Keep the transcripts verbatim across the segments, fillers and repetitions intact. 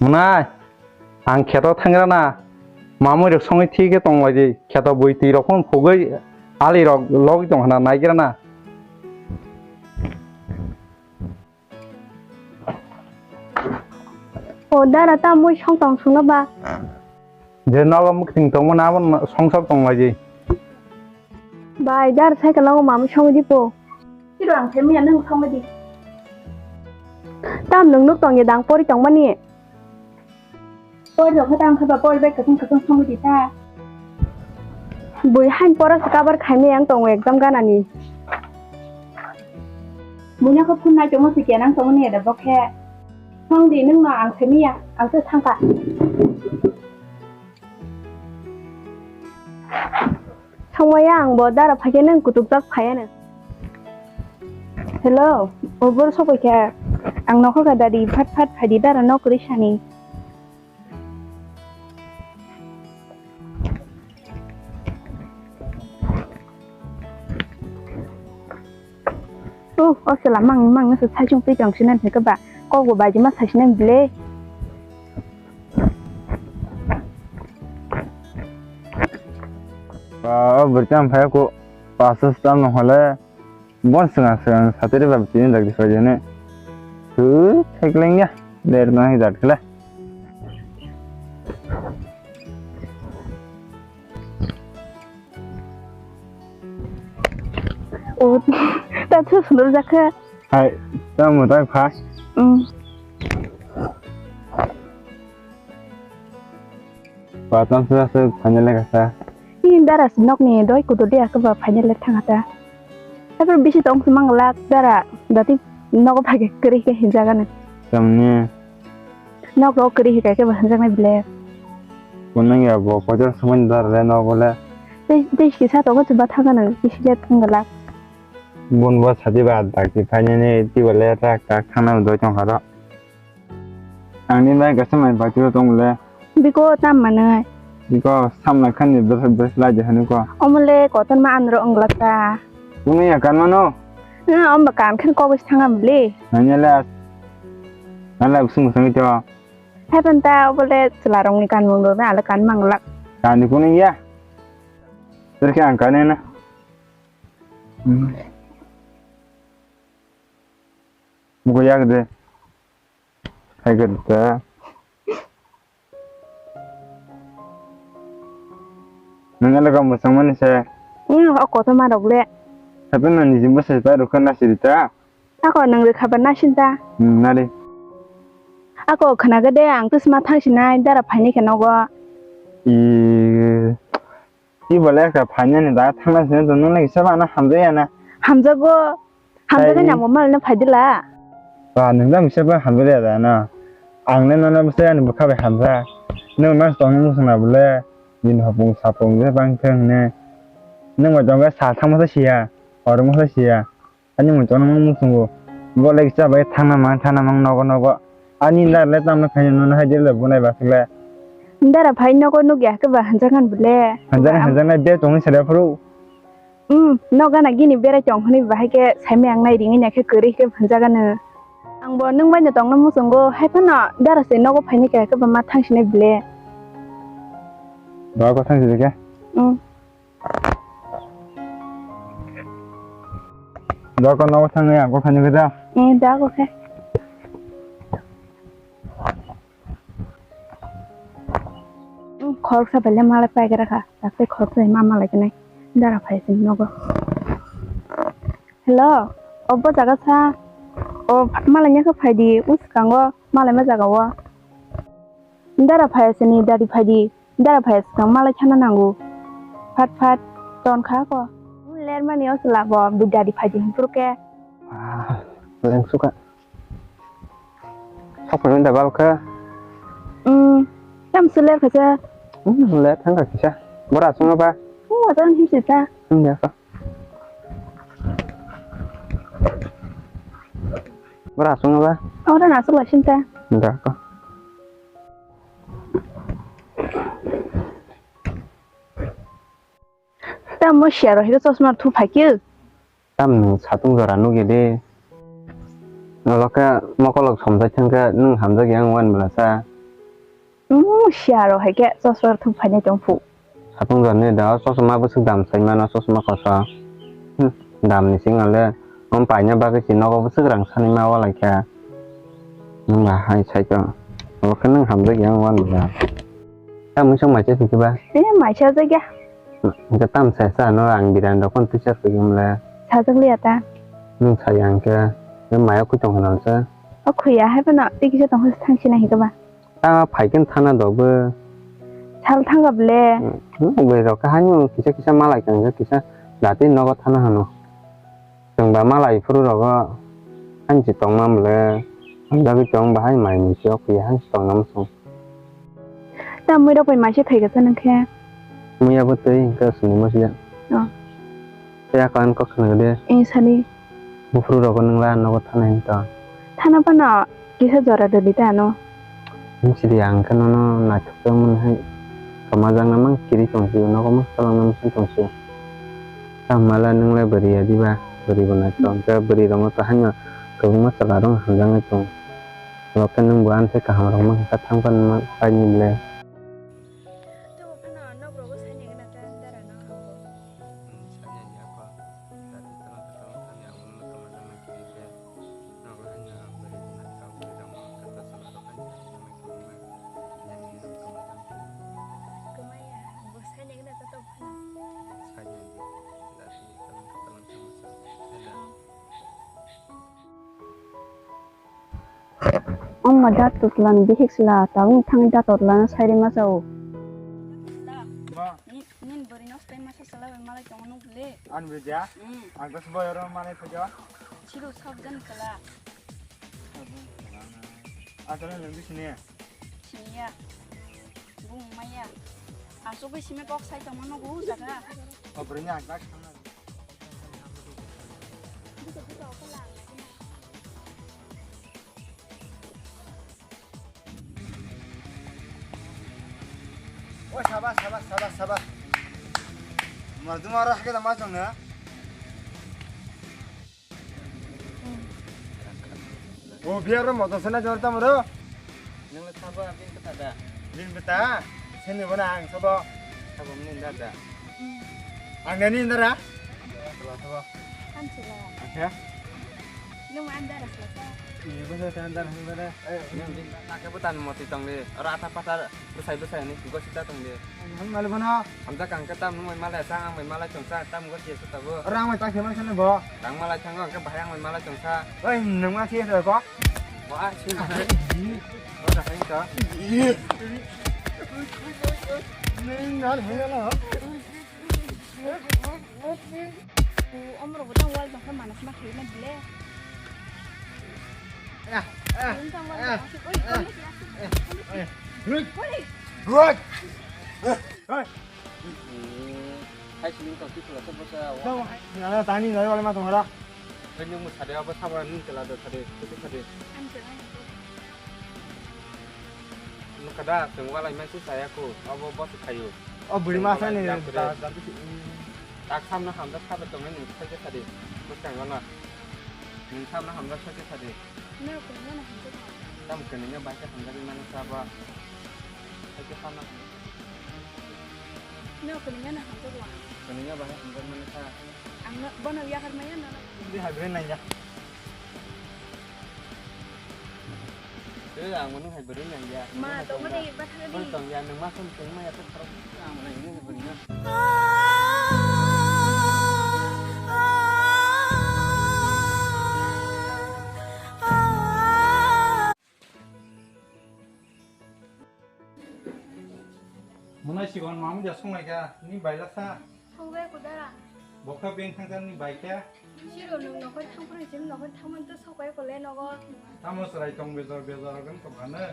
Mwnai, ang kheto thangrana, mamui rok songwi thik khe tonglaidi, kheto bui twi rok phano phugwi ali rok logwi tong hwnna naigrana. O dara, tamo song tong sungno ba? Je nogo mwkhring tongmani abo songsok tonglaidi. Bai, dar cycle o mamui songwi di po. Chiro ang themya nwng songwi di. Tam nwng nuk tongya dang pori tongmani. Pori rok khe tang khe ba pori bai kwchwng kwchwng songwi di ta. Bui hain pora se cover khaimaya ang tongo exam ganani. Buino khe phone nai tongmo se kenang tongmani ada bokhe. Song di nwngno ang themya ang se thangkha. Songmaya ang bo dara phaikhe nwng kutukjak phaiya nwng. Hello, obor sokoi khe ang nokho kha dadi phat phat phaidi dara nok kwrwi sani. Oh, o chwla mang mang se saichung twi tong sinan hwnkhe ba kok bo baji ma sai sinan bile. Ba, o bwrwi tamo phai ko pasus tamo hole bon swnga swnga satiri ba tini dak di phai jene. Tu thaikleng ya, der na hi dat khle. O, ta thu sundor jakha. Hai, ta mo ta pha. Mm. Ba, tang sa sa final le kasa. Ni dara si nok ni doi kudo dia ke ba final le thang ta. Tapi bisi tong si mang lak dara dati nok ba ke kri ke hinjaga ne. Samne. Nok ro kri ke ke ba hinjaga ne bile. Kunang ya bo kotor samani dara le nok le. Te te si sa to ko ba thang na bisi le thang lak. Bun bo sadi ba dak ti final ne ti ba le tak tak thang na doi tong karo. Ang ni bai kaisa mai bati o tong le. Biko tam manai. Biko samna khan ni bwswk bwswk lai de hanu ko. Omo le kotor ma anro wnglak ta. Kunu ya kan mano. Na om ba kan khan ko bwswk thang am le. Nanya le as. Nala usung usung ito. Hai pan ta obo le chwla rong ni kan mung do na le kan mang lak. Kan ni kunu ya. Terke ang kan na. Mugo yak de. Hai gada. Nang ele kam bosong mani se. Ni o kotor ma rok le. Tapi na ni jimbo se pa rok na siri ta. Ako nang re khabar na sin ta. Hmm, na re. Ako khana gade ang tus ma thang sinai dara phaini khe nogo. I Tibole ka phainani da thangna sini to nung nai kisa bana hamjaya na. Hamjago. Hamjago. Hai. Ni amo mal na phaidila. Ba nung da misa ba hamjaya da na. Ang le nono misa ani bwkha bai hamja. Nung mas tong nung sung na bole. Din hopung sapung je bang thang ne. Nung ba jong ga sa thang masa sia. Or masa sia. Ani mui tono mung musungo. Bo le kisa bai thangna mang thangna mang nogo nogo. Ani dar le tamno khaina nono hai jele bunai basle. Dara phai nogo nugya ke ba hanjak han bole. Hanjak hanjak nai be tongni sare phuru. Um, noga na gini berai tong hwnwi bahai ke saimai ang nai ringini khe kwrwi khe hanjak ano. Ang bo nung bai no tongno musungo hai phano dara se nogo phaini khe ke ba ma thang sinai bole. Ba ko thang sile ke? Um. Doko nogo thangwi ang kok khaini khe da. Eh, da kok khe. Hmm, khoroksa belai malai paigra kha. Daktei khoroksa ma malai khe nai. Dara phai sini nogo. Hello. Obo jaga sa. O malai nya khe phai di. Uskango malai ma jaga o. Dara phai sini dari phai di. Dara phai swkang malai khana nango. Phat phat ton kha ko. Ler mani o chwla bo bidari phai di hwnphuru khe. Ah, leng suka. Sokphaimani da bal khe. Hmm, tam se ler kha cha. Hmm, ler thang kha kisa. Bora sung ba. Hmm, atan hi se ta. Hmm, ya ka. Bora sung ba. Ora na sung la sin ta. Da ka. Tamo siya rohiro chosma rok thu phai khe. Tam nwng satung jora nugya de. Abo khe mokolok somsai thang khe nwng hamjak yang wan bwlasa. Umm, siya rok hai khe chosma rok thum phainai tong phu. Satung jora ni da chosma bwswk dam sai mano chosma koso. Hmm, dam ni sing ale om paina bagwi si nogo bwswk rang sani ma walai kha. Nwng ba hai sai tong. Abo khe nwng hamjak yang wan bwla. Tamo song mai chai phikhe ba? Eh, mai chajak ya. Hingke tam sa sa no ang birani rok phano tisa phikhe mle. Sajak liya ta. Nwng saya hingke, maya khui tong khna se. O khuya hai phano tei kisa tong thang sina hingke ba. Ta phai khe thana do bo. Sal thangkha ble. Nwng bai rok khe haino kisa kisa malai tong khe kisa dati nogo thana hano. Chwng ba malai phuru rogo hansi tongma mle hamjagwi tong bahai mai mui se o khuya hansi tongna muchung. Ta mui rok bai mai se thai kasa nang khe. Mui abo twi hwnkhe swngwi masiya. Oh. Tei a kan kok khna de. Eh, sani. Buphuru rogo nwng la nogo thana hinwi tong. Thana phano kisa jora dodi ta ano. Nwng sidi ang khe nono naithok khe mwnwi hai somajak no mang kiri tong sio, nogo mang salangna muchung tong sio. Tamo le nwng le bwrwi ya diba? Bwrwi bo naithok. Hwnkhe bwrwi rokno to haino kwbangma chwla rok hamjaknai tong. Abo khe nwng bo ani sai kaham rok mankha thang pan paini ble. Tamo phano nok rogo saini gana ta dara no hambo. Saini ya ko. Dati tamo tamo thani ang ulo kama jama kiri ble. Nok rogo hanya bwrwi naithok bwrwi rok mankha ta chwla rok hanya. Kwmaya, bo saini gana ta tamo phano. Ongma da tutlan bihik sla, tabung thang da tutlan sairi ma chao. Ba. Nin, nin bwrwi nok tai masa sala bai malai tongo nuk le. An be ja? Mm. Ang bas boy oro malai phaja. Chiru sabjan kala. Asal nang di sini ya? Sini ya. Bung maya. Asuk bai simi kok sai tongma nugo jaga. Oh, bwrwi ni ang tak thang. Oh, sabas, sabas, sabas, sabas. Mardum aro hake da ma chong na. O biar ro motor sana jor tam ro. Nang le sabo abin kata da. Bin beta. Sini bona ang sabo. Sabo mini da da. Ang nani indara. Sabo sabo. Kan sila. Acha. Nung andar sila. Ini ko sa andar hang da. Eh, nang bin ta ke butan moti tong de. Rata pata. Bwsai bwsai ni gosita tong de. Ang mali bono. Hamjak ang khe tam nwng bai malai sa, ang bai malai tong sa, tam go khe sa tabo. Rang bai ta khe mang sene bo. Rang malai thango ang khe bahai ang bai malai tong sa. Oi, nwng ma khe sa ko? Bo a si ma. Bo da hai ka. Nwng nal hai la. Omro bo tang wal jong khe manas ma khe na bile. Ah, ah, Nwng tang wal ah, jong khe, oi, ah, oi, eh, eh, eh, oi. Oi. Oi. Hai sini to tu lah sebab saya. Tang, ya, tani lai wala ma tong ra. Oi, nwng mo sade abo sabo nwng tela do sade, tu sade. Ang tela. Nukada, tengwalai mansi saya ku, abo boss khayu. O buri masa ni Tengwalai da, da, da, da, tak samna hamjak sabe tongnai nwng sai khe sadi. Bwskango na. Nwng samna hamjak sai khe sadi. Nwng kwrwngma no hamjak ma. Tam kwrwngma bai khe hamjagwi mano sa ba. Sai khe samna hamjak. Nwng kwrwngma no hamjak wa. Kwrwngma bai hamjak mano sa. Ang no, bono yakar maya no. Di hagre nanya. Eh, ang manu hai beri nang ya. Ma, tongma di, bathang di. Tong ya, nang masuk tong ma ya, tong. Ang mana ini beri na. Mwnai sikon mamu ja songlaikha, ni bailasa. Thangbai kudara. Bokha beng thangkha ni baikha. Siro nwng nokhor thangphuru sim nokhor thangmani to sokai kole nogo. Tamo chwrai tong bejor bejor agam tongkhano.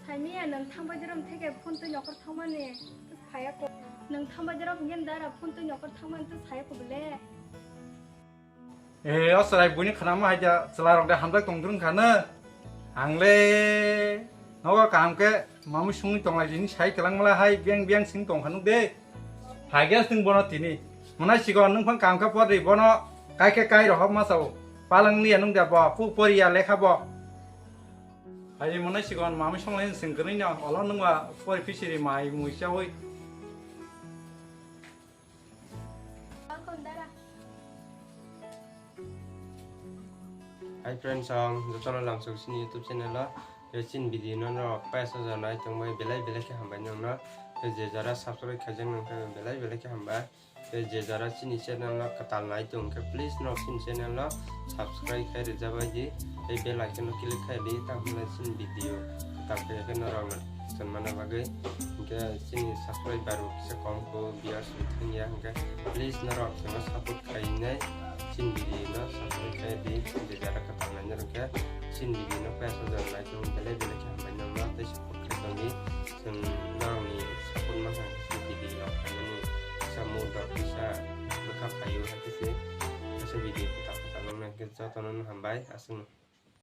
Saimiya nwng thangbai dirom theke phone twi nokhor thangmani to saya ko. Nwng thangbai dirom hingke dara phone twi nokhor thangmani to saya ko bele. Eh, o chwrai buini khwnama hai ja chwla rok de hamjak tong drung khano. Ang le nogo kaham khe mamui sungwi tong lai jini sai kwlang mala hai beng beng sing tong khano de. Hai ge sing bono tini. Mwnai sikon nwng phang kaham khe por ri bono. Kai khe kai rohok ma sao. Palang liya nung da bo, pu poriya lekha bo. Hai monai sigon mami song lain sing kani na, olo nung ba pori pisiri mai mui chawi. Hi friends, ang jotono lamsok sini YouTube channel o. Tei chini video no norok paisa jora nai tongbai belai belai khe hambai nongno. Tei je jora subscribe khaijak nang khe belai belai khe hambai. Tei je jora chini channel no kwtal nai tong khe please norok chini channel no subscribe khai rwjabai di. Tei bell icon no click khai di, tamo hwnle chini video kwtal khe khe norok no chonmana bagwi. Hinkhe chini subscriber bo kisa kom kho, viewers bo thangya, hinkhe please norok chwngno support khainai chini video no subscribe khai di. Je jora kwtal nai norok khe chini video no paisa jora nai tong belai belai khe hambai nongno tei support khai tong di. Chwng norokni support mankha chini video rok khainani kisa mood rok kisa bwkha phaio, hakhe se kaisa video kwtal kwtal nongna hinkhe jotono no hambai aswkno.